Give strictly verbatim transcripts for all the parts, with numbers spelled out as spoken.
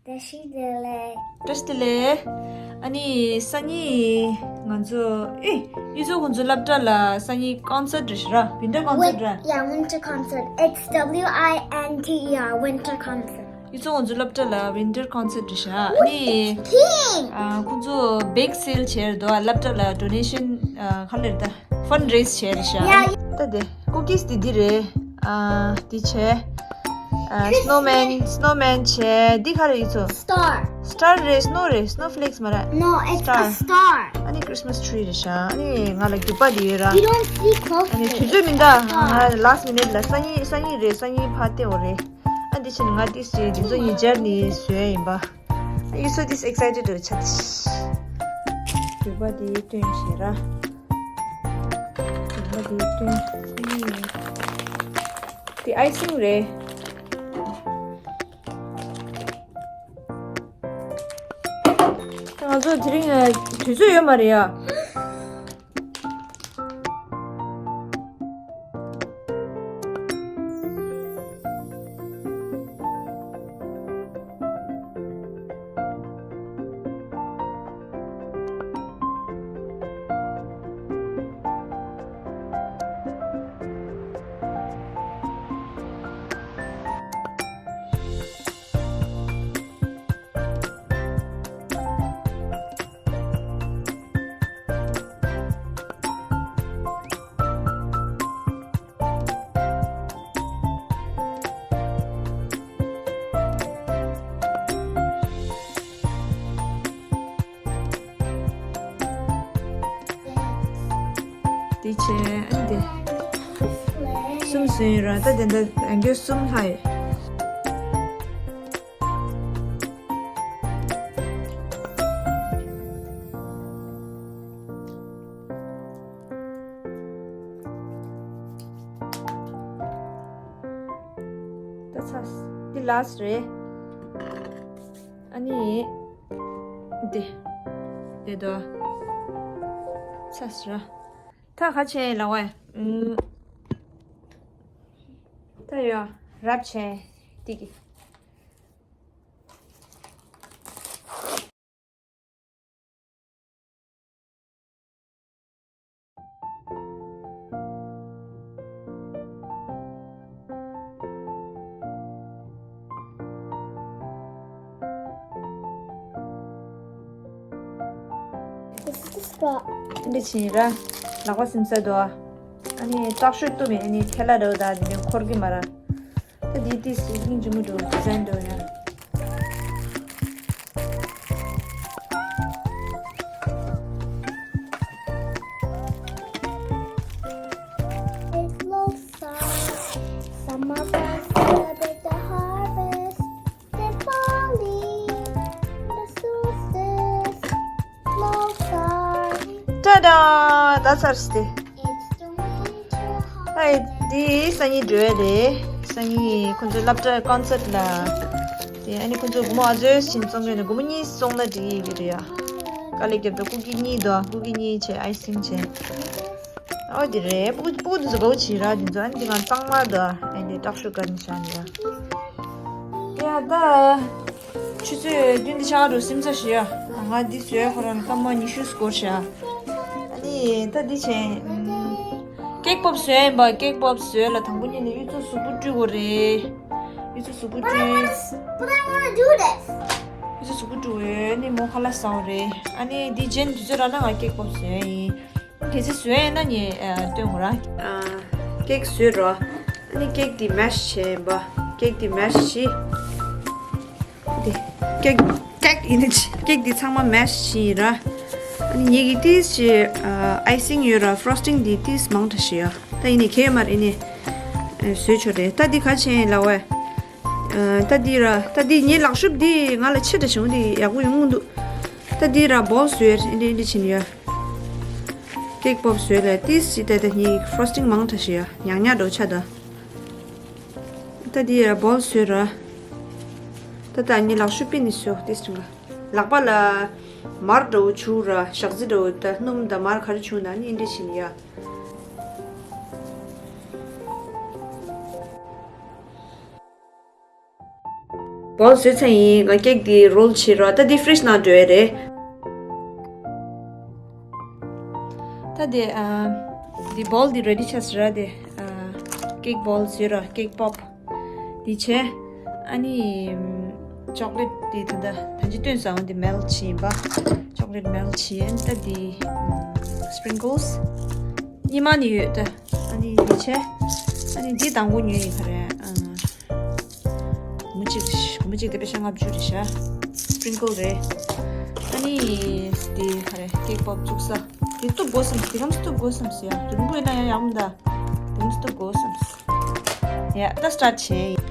བཀྲ་ཤིས་བདེ་ལེགས། བཀྲ་ཤིས་བདེ་ལེགས། ཨ་ནི་སང་ཉིན་ང་ཚོ་ཨེ་ཡུལ་ཚོ་ཁོང་ཚོ་སློབ་གྲྭ་ལ་སང་ཉིན་ཀོན་སར་རེད་ཤག་ར། ཝིན་ཊར་ཀོན་སར་ར། Yeah, winter concert. It's W I N T E R, winter concert. ཡུལ་ཚོ་ཁོང་ཚོ་སློབ་གྲྭ་ལ་ཝིན་ཊར་ཀོན་སར་རེད་ཤག་ཨ་ནི་ཨ་ཁོང་ཚོ་བེག་སེལ་བྱས་རེད་འདུག་སློབ་གྲྭ་ལ་ཌོ་ནེ་ཤན་ག་ལེར་ད། ཕན་རེ་ཛི་བྱས་རེད་ཤག་ཡ། ད་དེ་ཀུ་ཀིས་དེ་འདི་རེད། ཨ་འདི་བྱས། ཨ་སི་ནོ་མན། སི་ནོ་མན་བྱས། འདི་ག་རེ་ཡིན་ཚོ། Star. སི་ཊར་རེད། སི་ནོ་རེད། སི་ནོ་ཕི་ལེགས་མ་རེད། No, it's a star. ཨ་ནི་ཁྲི་སི་མ་སི་ཊི་རི་རེད་ཤག་ཨ་ནི་ང་ལ་རྒྱུག་པ་དེ་ཡོད་ར། You don't see close. ཨ་ནི་དུས་ཚོད་མི་འདའ། ང་ལ་སི་ཊི་མི་ནཊ་ལ་སང་ཉིན་སང་ཉིན་རེད། སང་ཉིན་ཕར་བལྟས་འོ་རེད། ཨ་འདི་བྱས་ནས་ང་ཏིས་ཅེ་འདི་ཚོ་ཡིན་སྦྱར་ནས་བཟོས་ཡིན་པ། You so this excited to chat. རྒྱུག་པ་དེ་སྟོན་བྱེད་ར། རྒྱུག་པ་དེ་སྟོན། དེ་ཨའི་སིང་རེད། ང་ཚོ་དེ་རིང་དུས་ཚོད་ཡོད་མ་རེད་ཡ། དེ་བྱས་ཨ་འདི་གསུམ་བཟོས་ཡོད་ར། ད་དེ་འདྲ་ཡང་སྐྱར་གསུམ་ལྷག་ཡོད། ད་ཚ། འདི་ལཱ་སི་ཊི་རེད། ཨ་ནི། འདི། དེ་དོ། ཚ་སི་ར། ད་ག་བྱས་ལ་བས། ཨུམ། ད་ཡོ། རབ་བྱས། འདི་གི། This is the spot. འདི་ཕྱིན་ར། ལག་པ་སིམ་ས་དོ། ཨ་ནི་ཏག་ཤོས་གཏུབ་མེད། ཨ་ནི་ཐལ་ལ་རོ་ད་འདི་འཁོར་གི་མ་ར། ད་འདི་ཏིས་སྙིང་རྗེ་མོ་འགྲོ་ཌི་ཛའིན་འགྲོ་ཡ། It looks like some of us celebrate the harvest, Diwali, the solstice, Losar. ཏ་ཌ། ད་ཚར་སྟེ། It's the winter ཨ་ཡེ། holiday. འདི་སང་ཉིན་འགྲོ་ཡ་རེད། སང་ཉིན་ཁོང་ཚོའི་སློབ་གྲྭའི་ཀོན་སར་ལ། དེ་ཨ་ནི་ཁོང་ཚོ་སྒོར་མོ་ཨ་ཟོས་ཕྱིན་སོང་གི་ནི་སྒོར་མོ་གཉིས་སོང་ན་འགྲིག་གི་རེད་ཡ། དཀའ་ལས་རྒྱབ་ད་ཀུ་ཀི་གཉིས་དོ། ཀུ་ཀི་གཉིས་བྱས་ཨའི་སིང་བྱས། ཨོ་དེ་རེད། སྤུ་སྤུ་གུ་དེ་ཚོ་དགའ་པོ་བྱེད་ར། དེ་ཚོ་ཨ་ནི་དེ་གང་གཙང་མ་དོ། ཨ་ནི་སྐྲག་ཤོས་ག་ནས་བྱ་ནི་ར། ཡ་ད། ཆུ་ཚོད་བདུན་དེ་ཆགས་འགྲོ་སིམ་ཚ་ཞུ་ཡ། ང་འདི་བཟོས་ཁོ་རང་སྐར་མ་ཉི་ཤུ་སྐོར་བཞག་ཨ་ནི་ད་འདི་བྱས། ཀེག་པོབ་བཟོས་ཡིན་པ། ཀེག་པོབ་བཟོས་ལ་དང་པོ་ཉིད་ནས་གཡུ་མཚོ་གཟུགས་པོ་བཀྲུ་དགོས་རེད། གཡུ་མཚོ་གཟུགས་པོ་བཀྲུས། But I wanna do this. གཡུ་མཚོ་གཟུགས་པོ་བཀྲུ་འོས་ནི་མོ་ཁ་ལག་ཟ་འོ་རེད། ཨ་ནི་འདི་རྗེས་དུས་ཚོད་རག་ན་ང་ཀེག་པོབ་བཟོས་ཡིན། གལ་སྲིད་བཟོས་ཡིན་ན་ངས་ཨ་སྟོན་དགོས་ར། ཨ་ཀེག་བཟོས་རོ། ཨ་ནི་ཀེག་འདི་མེ་ཤི་བྱས་ཡིན་པ། ཀེག་འདི་མེ་ཤི་བྱས། འདི་ཀེག་ཀེག་ཡིན་ནི་ཅི། ཀེག་འདི་ཚང་མ་མེ་ཤི་བྱས་ཡིན་ར། ཨ་ནི་ངེད་ཀྱིས་ཏིས་ཅི་ཨ་ཨའི་སིང་ཡོད་ར། ཕོ་རོ་སི་ཊིང་འདི་ཏིས་མང་དྲགས་ཤིག་ཡོད། ད་ཡིན་ནི་གལ་ཡོད་མ་རེད། ནི་ཨ་བཟོས་ཆོག་རེད། ད་འདི་ག་བྱས་ཡིན་ལ་ཝེ། ཨ་ད་འདི་ར། ད་འདི་ངའི་ལག་ཤུབས་འདི་ང་ལ་ཆེ་དྲགས་བྱུང་། འདི་ཡག་པོ་ཡོང་གི་མི་འདུག་ད་འདི་ར་བོལ་བཟོས་ཡོད། འདི་འདི་བྱས་ཡིན་ཡོད། ཀེག་པོབ་བཟོས་ལ་ཏིས་ཅི་ད་ད་ངའི་ཕོ་རོ་སི་ཊིང་མང་དྲགས་ཤིག་ཡོད། ཉག་ཉག་འགྲོ་ཆ་ད། ད་འདི་ཡ་བོལ་བཟོས་ར། ད་ད་ངའི་ལག་ཤུབས་པི་ནི་བཟོས་ཏིས་ཅི་ལ། ལག་པ་ལ་མར་འདྲ་བོ་བྱུག་ར། ཞག་རྩི་འདྲ་བོ་ད་སྣུམ་ད་མར་ག་རེ་བྱུག་ན་ནི་འདི་བྱས་ཡིན་ཡོད། བོལ་བཟོས་ཚར་ཡིན། ང་ཀེག་འདི་རོལ་བྱེད་རོགས། ད་འདི་ཕི་རིཇ་ནང་འགྲོ་ཡ་རེད། ད་དེ་ཨ། འདི་བོལ་འདི་རེ་ཌི་ཆགས་ཟེར་ར་དེ། ཨ། ཀེག་བོལ་བཟོས་ར་ཀེག་པོབ་འདི་བྱས། ཨ་ནི་ཅོག་ལེཊ་འདི་ད་ད་ད་ཅི་སྟོན་ས་འོང་འདི་མེལ་ཊི་བྱས་ཡིན་པ། ཅོག་ལེཊ་མེལ་ཊི་བྱས། ད་འདི་སི་པི་རིང་ཀལ་སི་གཉིས་མ་ནི་ཡོད་ད། ཨ་ནི་འདི་བྱས། ཨ་ནི་འདི་དང་པོ་ཉོས་ཡིན་ག་རེ། ཨ། སྒོར་མོ་གཅིག་སྒོར་མོ་གཅིག་དེ་པེ་ཤ་ལྔ་བཅུ་རེད་ཤག་སི་པི་རིང་ཀལ་རེད། ཨ་ནི་དེ་ག་རེ་ཀེག་པོབ་བཙུགས་ས། དེ་གཏུབ་དགོས་བསམ། དེ་གམ་གཏུབ་དགོས་བསམ་ཟེར་ཡ། དེ་རིང་པོ་ཡིན་ན་ཡང་ཡག་མོ་འདུག་དེ་གམ་གཏུབ་དགོས་བསམ། ཡ་ད་སི་ཊར་ཊི་བྱས་ཡིན།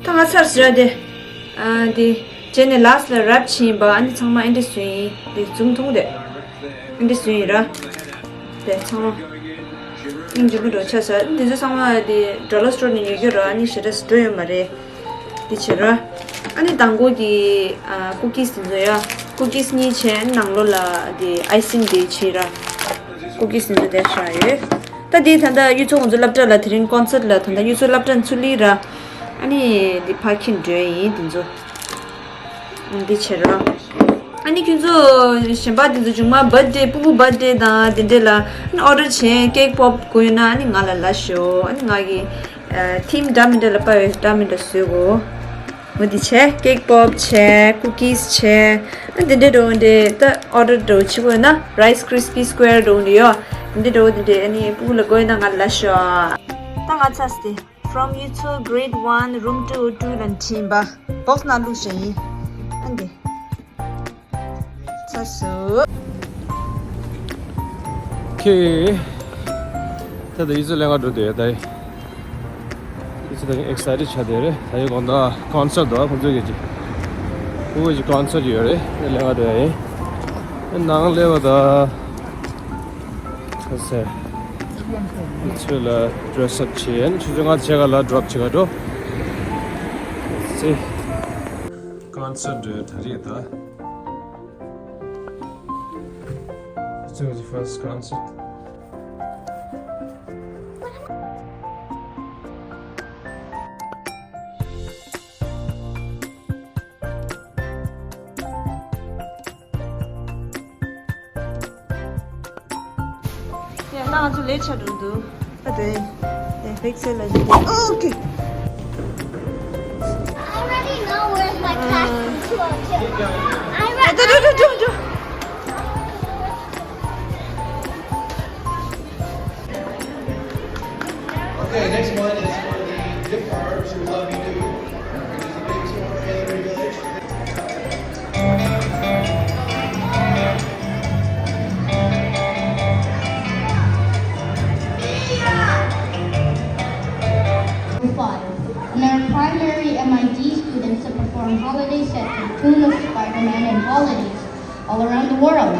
ད་ང་ཚར་ཟེར་ར་དེ། ཨ་དེ། རྗེས་ནས་ལཱ་སི་ལ་རེབ་བྱས་ཡིན་པ། ཨ་ནི་ཚང་མ་ཨེ་འདྲ་བཟོས་ཡིན། དེ་ཛུམ་མཐོང་དེ། ཨེ་འདྲ་བཟོས་ཡིན་ར། དེ་ཚང་མ། སྙིང་རྗེ་མོ་འགྲོ་ཆ་ས། ཨ་ནི་དེ་ཚོ་ཚང་མ་དེ་ཌོ་ལར་སི་ཊོར་ནས་ཉོ་རྒྱུ་ར། ཨ་ནི་ཞེ་དྲག་འགྲོ་ཡོད་མ་རེད། འདི་བྱེད་ར། ཨ་ནི་དང་པོ་གི་ཨ་ཀུ་ཀིས་དེ་ཚོ་ཡ། ཀུ་ཀིས་གཉིས་བྱས། ནང་ལོགས་ལ་དེ་ཨའི་སིང་དེ་བྱེད་ར། ཀུ་ཀིས་དེ་ཚོ་དེ་བཞག་ཡོད། ད་དེ་ད་ལྟ་གཡུ་མཚོ་ང་ཚོ་སློབ་གྲྭ་ལ་དེ་རིང་ཀོན་སར་ཊི་ལ་ད་ལྟ་གཡུ་མཚོ་སློབ་གྲྭ་ཚུར་སླེབས་ར། ཨ་ནི་དེ་ཕར་འཁྱེར་འགྲོ་ཡིན་དེ་ཚོ། འདི་བྱེད་ར། ཨ་ནི་ཁྱོད་ཚོ་གཞན་པ་དེ་ཚོ་མཇུག་མ་བར་ཐི་ཌེ་སྤུ་གུ་བར་ཐི་ཌེ་དང་དེ་འདྲས་ལ་ཨ་ནི་ཨོ་ཌར་བྱས། ཀེག་པོབ་དགོས་ཡོད་ན་ཨ་ནི་ང་ལ་ལབ་ཤོག་ཨ་ནི་ང་གི་ཨ་ཐིམ་འདྲ་མི་འདྲ་ལ་དཔའ་བའི་འདྲ་མི་འདྲ་བཟོས་གོ་འོ་འདི་བྱས། ཀེག་པོབ་བྱས། ཀུ་ཀིས་བྱས། ཨ་འདི་འདྲས་འགྲོ་འདྲས་ད་ཨོ་ཌར་འགྲོ་བྱེད་དགོས་ན་རའིས་ཀི་རིས་པི་སི་ཀུ་ཝེར་འགྲོ་འདྲས་ཡོད། འདི་འདྲས་འགྲོ་འདི་འདྲས་ཨ་ནི་སྤུ་གུ་ལ་དགོས་ན་ང་ལ་ལབ་ཤོག་ད་ང་ཚར་ཏེ། From Yutsu Grade One, Room Two O two ལ་འཕྲིན་པ་བོག་སི་ནང་བླུགས་བཞག་ཡིན། ཨ་འདི། ཚ་སུ། ཁེ། ད་ད་ཡུལ་ཚོ་ལེན་ག་འགྲོ་དེ་ད་ཡི། ཡུལ་ཚོ་ད་ཨེག་སའི་ཊེཌ་ཆགས་དེ་རེད། ད་ཡི་དགོང་དག་ཀོན་སར་ཊི་འདུག་ཁོང་ཚོའི་གི་ཅི། ཁོ་བོའི་ཅི་ཀོན་སར་ཊི་ཡོད་རེད། ད་ལེན་ག་འགྲོ་ཡ་ཡིན། ད་ནང་སླེབས་པ་ད། ཁ་སེ། ཁྱོད་ལ་ཌི་རེ་སི་ཨབ་བྱེད་ཡན་ཁྱོད་ཚོ་ང་བྱེད་ག་ལ་ཌོབ་བྱེད་ག་འགྲོ། སེ། ཀོན་སར་ཊི་འགྲོ་ཡ་ད་རེད་ད། ཁྱོད་ཚོ་ཕར་སི་ཊི་ཀོན་སར་ཊི། ཡ་ད་ང་ཚོ་ལེ་ཊི་ཆགས་འགྲོ་འདུག་ཨ་དེ། དེ་བེག་སའིཌ་ལ་བཞག་ཨོ་ཁེ། I already know where's my class. I already know. Okay, next one is for the gift cards. Who love you do? It is a big tour in every village. Five. And there are primary M I D students that perform holiday sets in tune of Spider-Man and holidays all around the world.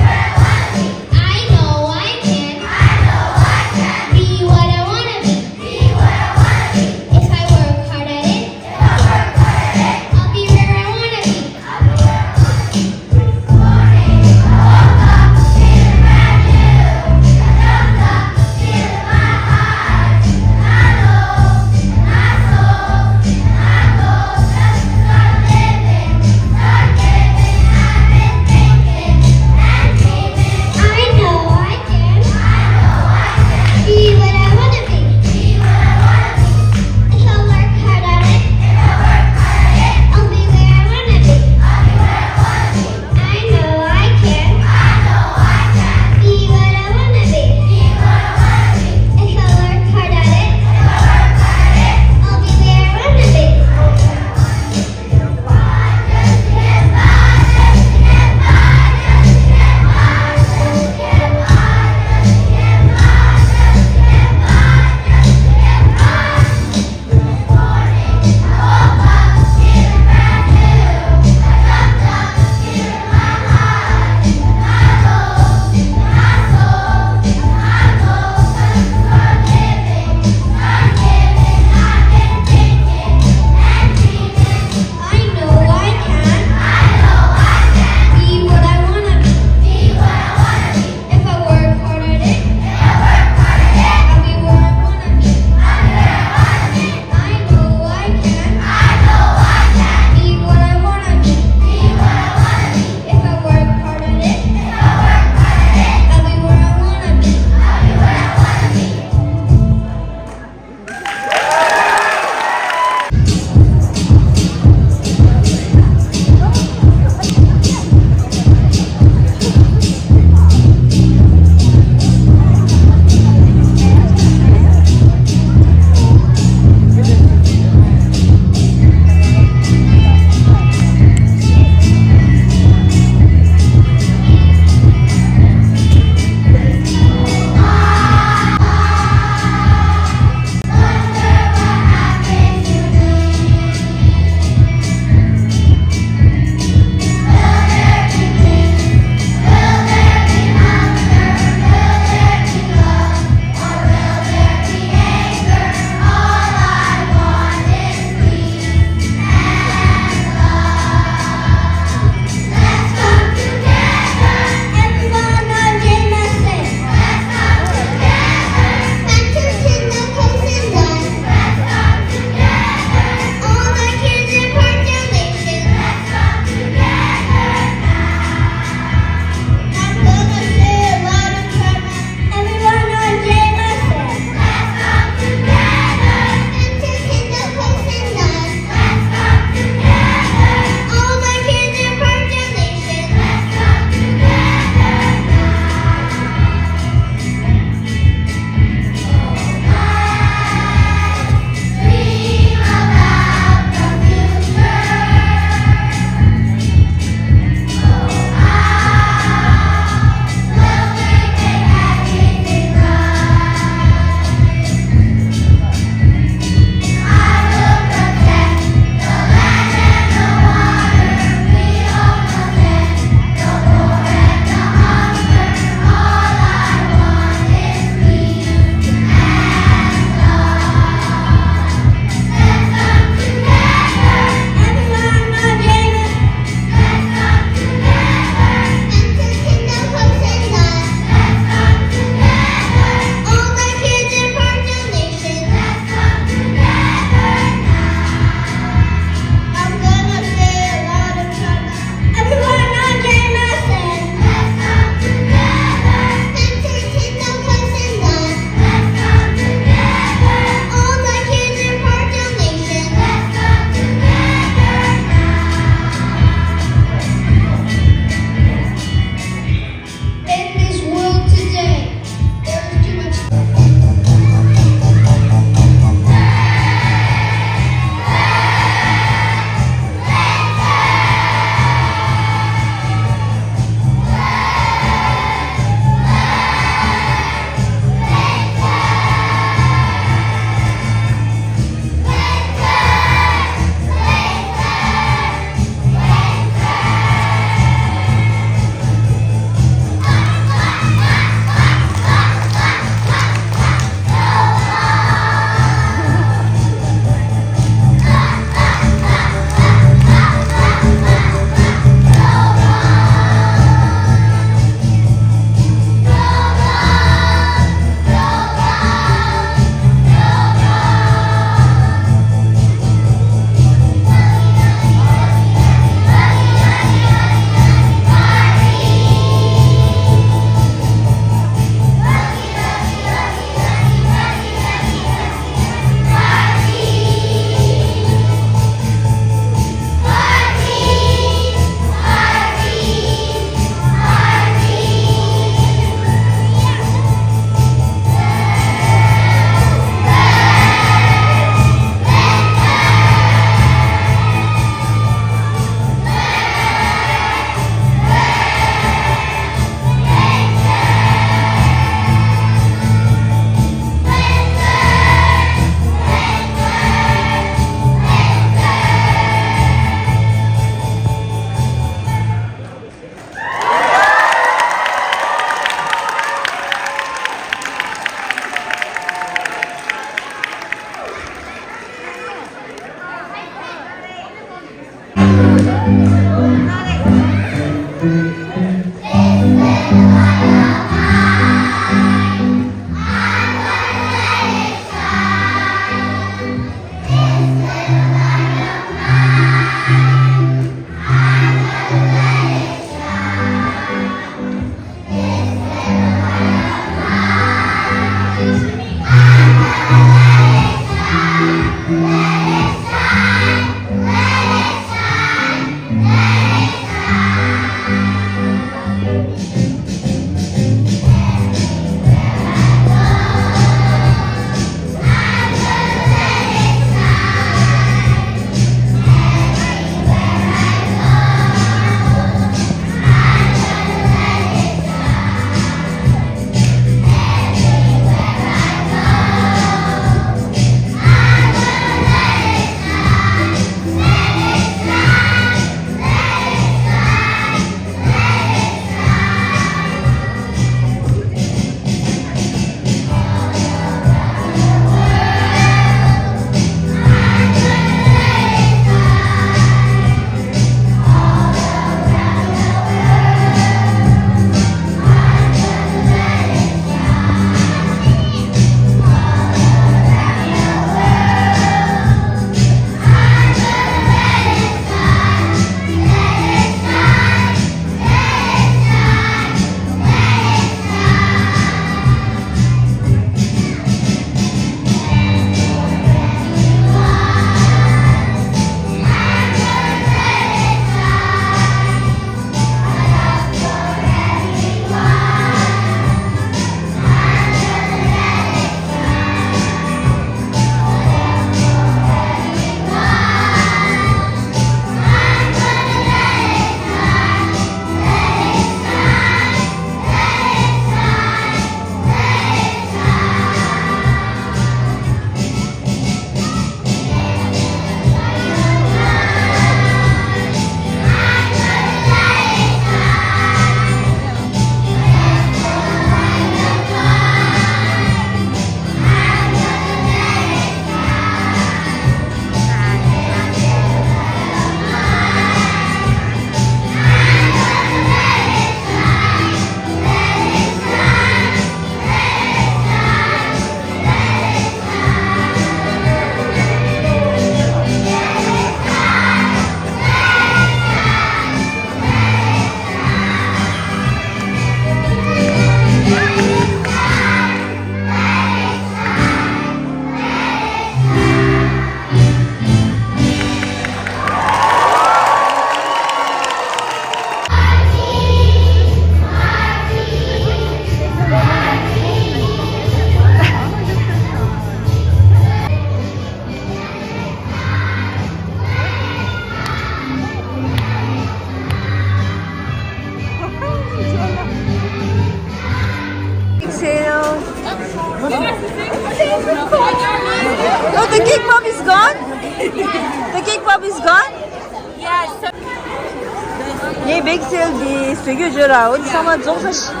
ངས་བེག་སེལ་འདི་བཟོ་རྒྱུ་བརྗོད་ར། འོ་འདི་ཚང་མ་རྫོགས་ས་ཤི།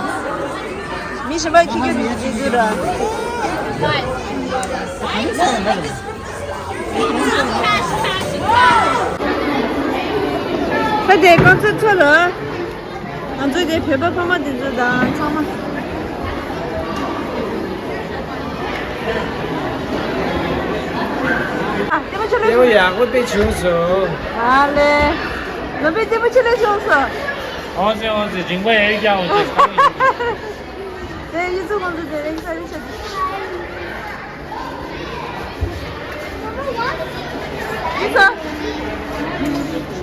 མི་གཞན་པ་ཁྱི་ཁྱི་འདི་འདི་བཟོས་ར། ད་དེ་རྐང་ཚོད་ཚོད་ར། ང་ཚོ་དེ་བོད་པ་ཕ་མ་དེ་ཚོ་དང་ཚང་མ། ཨ། ལྟད་མོ་ཆེ་ལེ། ལྟད་མོ་ཡག་པོ་དཔེ་བྱུང་སོང་། ཨ་ལེ། ལོ་པའི་ལྟད་མོ་ཆེ་ལེ་བྱུང་སོང་། ཨོ་ཙེ་ཨོ་ཙེ། མཇིང་པ་ཡར་བཀྱག་ཨོ་ཙེ། དེ་ཡུལ་ཚོ་ཁོང་ཚོ་དེ་རིང་ས་རིང་ཆེ། ཡིན་ས།